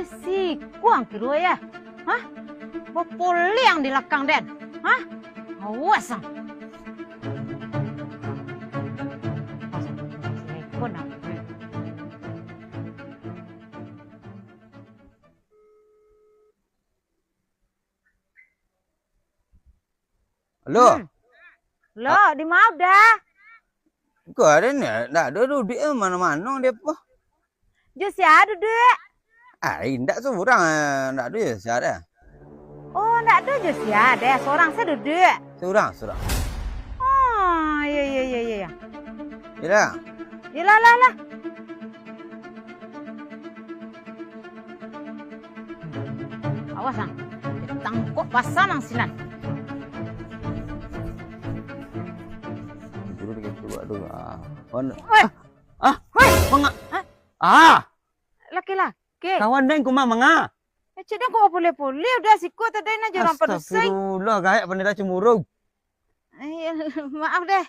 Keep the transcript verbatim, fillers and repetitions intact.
Siko ang kironyo, yo? Hah? Bapoliang di lakang den. Hah? Awas ang. Siko nak. Halo. Hmm. Lo, di ma Uda? Ko ado ni, ndak ado duduak eh, mano-mano dia po. Jo sia duduak? Ai, ndak surang, eh, ndak ado jo sia doh. Oh, ndak ado jo sia doh, surang se duduak. Surang, surang. Oh, iyo, iyo, iyo, iyo, iyo. Iyolah. Iyolah, lah, lah. Awas, ang. Tangkok basah nang sinan. Tidur di situ, aduh, ah. Wan-, Weh. Ah, ah, Weh. Manga-, Hah? Ah. Laki-laki. Kawan den kumaha manga? Eh, cik den kok bapulih-pulih, Uda siko tadi nah jo urang padusi. Astagfirullah, gaek pandai cemburu. Eh, maaf deh.